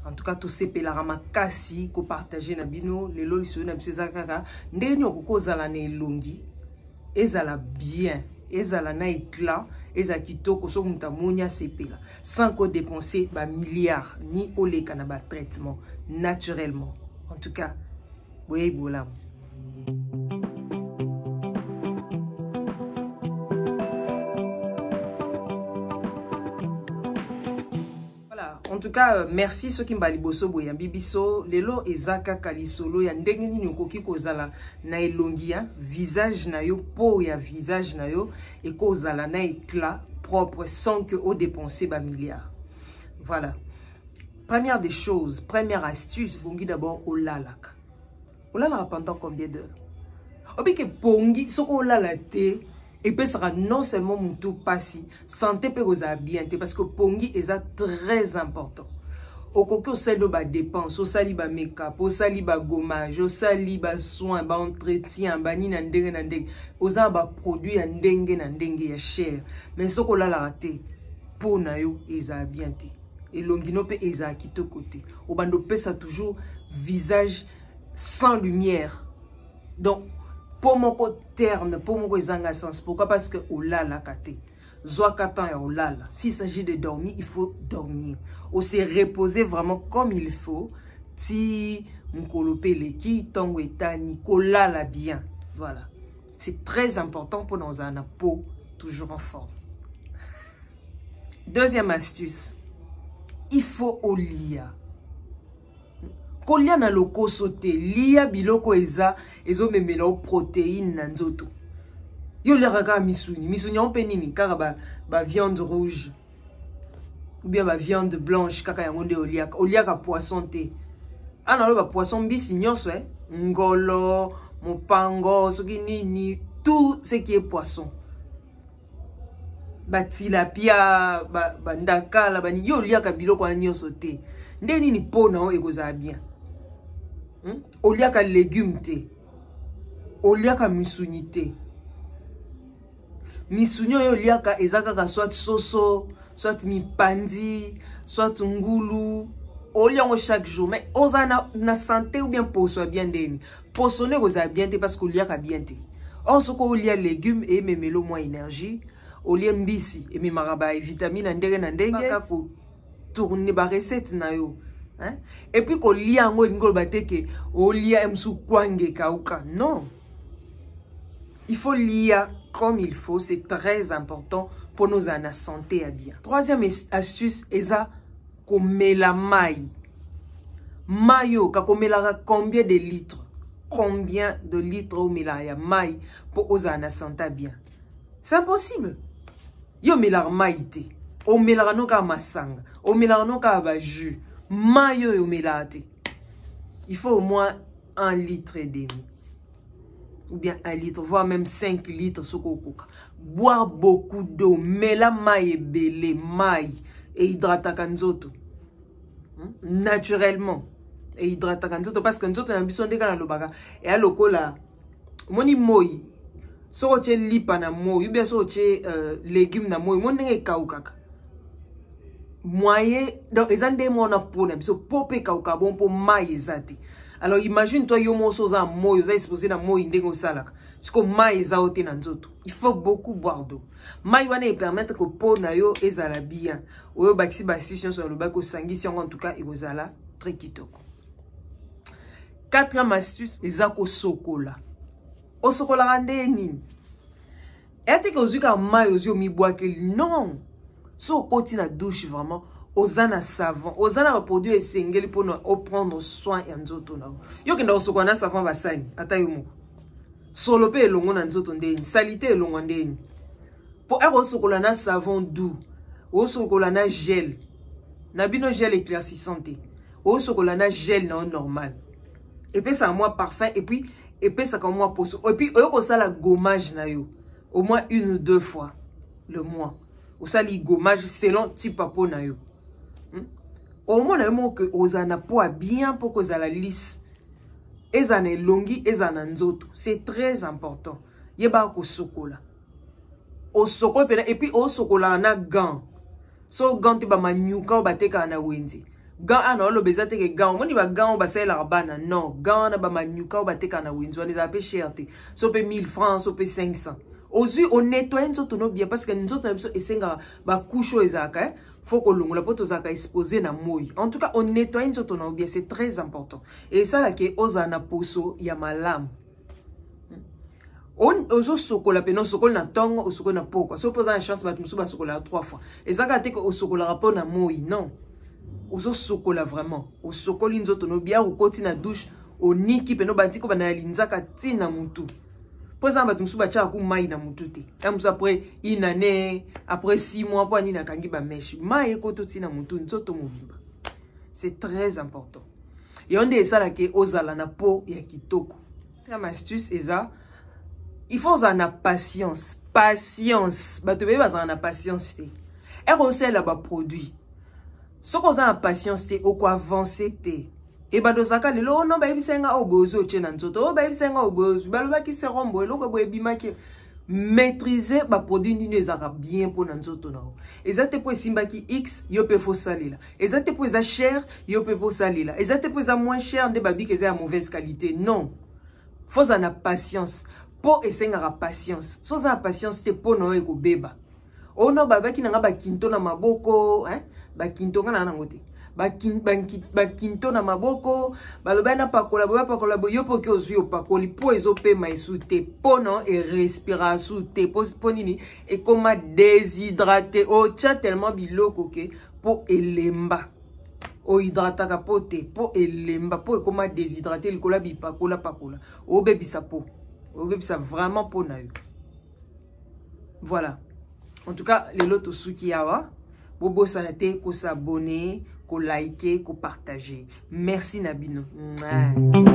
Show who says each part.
Speaker 1: En tout cas, tosepelaka makasi kopartage na bino. Lelo lisolo na biso eza kaka ndenge nini okoki kozala na elongi ezala bien, ezala na éclat, ezala kitoko, soki moto amoni asepela, sans kodépenser bamilliard ni oleka na batraitement, naturellement. En tout cas, boyei bolamu. En tout cas, merci soki mbala liboso boyambi biso. Lelo eza kaka lisolo ya ndenge nini okoki kozala na elongi ya visage na yo, peau ya visage na yo ekozala na éclat propre sans que odépenser ba milliards. Voilà. Première des choses, première astuce, bongi d'abord olalaka. Olalaka pendant combien d'heures? Obike pongi soki olala te, epesaka non seulement mutu pasi, santé mpe kozala bien te, parce que pongi eza très important. Okoki osali badépense, osali bamakeup, osali bagommage, osali basoin, baentretien, banini na ndenge na ndenge, oza na baproduit ya ndenge na ndenge ya cher, mais soki olalaka te, mpo na yo ezala bien te, elongi no mpe ezala kitoko te, obanda opesa toujours visage sans lumière, donc po moko terne, po moko ezanga sens. Pourquoi? Parce que olalaka te. Zwaka temps ya olala. S'il s'agit de dormir, il faut dormir, o se reposer vraiment comme il faut, ti mokolo mpe eleki, ntongo etani, kolala bien. Voilà, c'est très important mpona ozala na peau toujours en forme. Deuxième astuce, il faut olia, kolia na lokoso te. Lia biloko eza ezomemela o protéine na nzoto. Yo oliaka kaka misuni, misuni yango mpe nini? Kaka baviande ba rouge ou bien baviande blanche, kaka yango nde oliaka. Oliaka poisson te. Ana aloba poisson, mbisi nyonso, eh? Ngolo, mopango, soki nini, tout ce qui est poisson, batilapia, bandakala, bani, yo oliaka biloko wana nyonso te. Nde nini mpo na yo ekozala bien? Oliaka légume te, oliaka misuni te. Misuni oyo oliaka eza kaka soit soso, soit mipandi, soit ngulu. Olia yango chaque jour, mais oza na santé ou bien poso ya bien ndeni? Poso nde ekozala bien te, parce que oliaka bien te. Or soki olia légume, eyememelo mwa énergie. Olie mbisi, ememaka bavitamine na ndenge na ndenge. Kotourne barecette na yo, hein? Et puis kolia yango elingi koloba te ke olia mosusu kwange ekauka. Non, il faut lia comme il faut, c'est très important mpo nozala na santé ya bien. Troisième astuce eza komela mai. Mai oyo kakomelaka, combien de litres? Combien de litres omelaka ya mai mpo ozala na santé bien? C'est impossible. Yo omelaka mai te, omelaka no kaka masanga, omelaka no kaka bajus. Mai oyo omelaka te, il faut au moins 1 litre et demi ou bien 1 litre, voire même 5 litres soki okoka. Boire beaucoup d'eau, mela mai ebele. Mai ehydrataka nzoto, Naturellement ehydrataka nzoto, parce que nzoto na biso, ndenge nalobaka, eya lokola omoni moi. Soki otie lipa na moi ou bien soki otie légume na moi, omoni ndenge ekaukaka moyen. Donc eza nde mwana po na biso, po mpe ekauka bon mpo mai eza te. Alors imagine toi, yo moko oza na moi, oza exposé na moi, ndenge osalaka siko mai eza yo te na nzoto. Il faut beaucoup boire d'eau. Mai wana epermettre ko po na yo ezala bien. Oyo bakisi baastuce nyonso nalobaki, osangisi yango, en tout cas ekozala très kitoko. Quatrième astuce eza kosokola. Osokolaka nde nini? Eya te ke ozwi kaka mai, ozwi, omibwakeli. Non, so okoti na douche, vraiment oza na savon, oza na baproduit esengeli mpona oprendre soin ya nzoto na yo. Yo okenda kosokola na savon, basani ata yo moko, solo mpe elongo na nzoto ndeni, saleté elongwa ndeni. Mpo ere osokola na savon doux, osokola na gel na bino, gel éclaircissant te, osokola na gel na yo normal, epesaka mwa parfum et puis epesaka mwa poso. Et puis oyo kosala gommage na yo au moins une ou deux fois le mois. Osali gommage selon type ya peau na yo, Omona yo moko ke ozala na peau ya bien, mpo kozala lisse, ezala na elongi, ezala na nzoto. C'est très important. Yebaka kosokola. Osokoli mpena, et puis osokolaka na gant. So gant te, bamanyuka oyo batekaka na wenze. Gant ana oloba eza te ke gant omoni bagant oyo basalelaka bana, non. Gant wana bamanyuka oyo batekaka na wenze wana ezala mpe cher te, so mpe 1000 francs, so mpe 500. Ozwi, onettoye nzoto no bien, parce que nzoto na biso esengaka bacouche oyo ezalaka, eh? Faut kolongola mpo tozalaka exposé na moi. En tout cas, onettoye nzoto na yo bien, c'est très important. Esalaka ozala na poso ya malamu. Ozosokola pene, osokoli na ntongo, osokoli na pokwa. Soki mpo oza na chance, bato mosusu basokolaka trois fois. Eza kaka te ke osokolaka mpo na moi, non. Ozosokola vraiment, osokoli nzoto no bien, okoti na douche, oniki pene, obandi kobanda na linzaka ntina mutu, mpo eza na bato mosusu batiaka ku mai na mutu te. Ya mosusu après une année, après 6 mois, mpo anini akangi bamèches, mai ekoti ntina mutu, nzoto mobimba. C'est très important. Yango nde esalaka ozala na peau ya kitoko. Troisième astuce eza: il faut ozala na patience. Patience, bato ebele bazala na patience te. Ere osalela baproduit, soki oza na patience te, okoavance te. Ebanda ozalaka lelo ono bayebisa nga oyo boye, ozwi, otie na nzoto oyo bayebisa nga oyo boye, ozwi, balobaki sérum boye, eloko boye ebimaki. Maîtriser baproduit nini ezalaka bien mpo na nzoto na yo. Eza te mpo esimbaki x, yo mpe fosalela. Eza te mpo eza cher, yo mpe posalela. Eza te mpo eza moins cher nde babiki eza ya mauvaise qualité, non. Fozala na patience, mpo esengaka patience. So oza na patience te, mpo na oyo ekobeba. Oyo no babaki na nga bakinto na maboko, hein? Bakinto nga na nango te, bakinto na maboko, balobaki napakola boye, bapakola boye. Yo mpo oke, ozwi, opakoli, mpo ezopema esu te, mpo na erespira su te. Mpo nini? Ekoma déshydraté. Otya tellement biloko ke mpo elemba, ohydrataka mpo te, mpo elemba, mpo ekoma déshydraté likolo ya bipakola pakola. Obebisa mpo obebisa vraiment mpo na yo. Voilà, en tout cas lelo tosuki awa. Bobosana te kos'abonner, kolike, kopartage. Merci na bino. Mouah.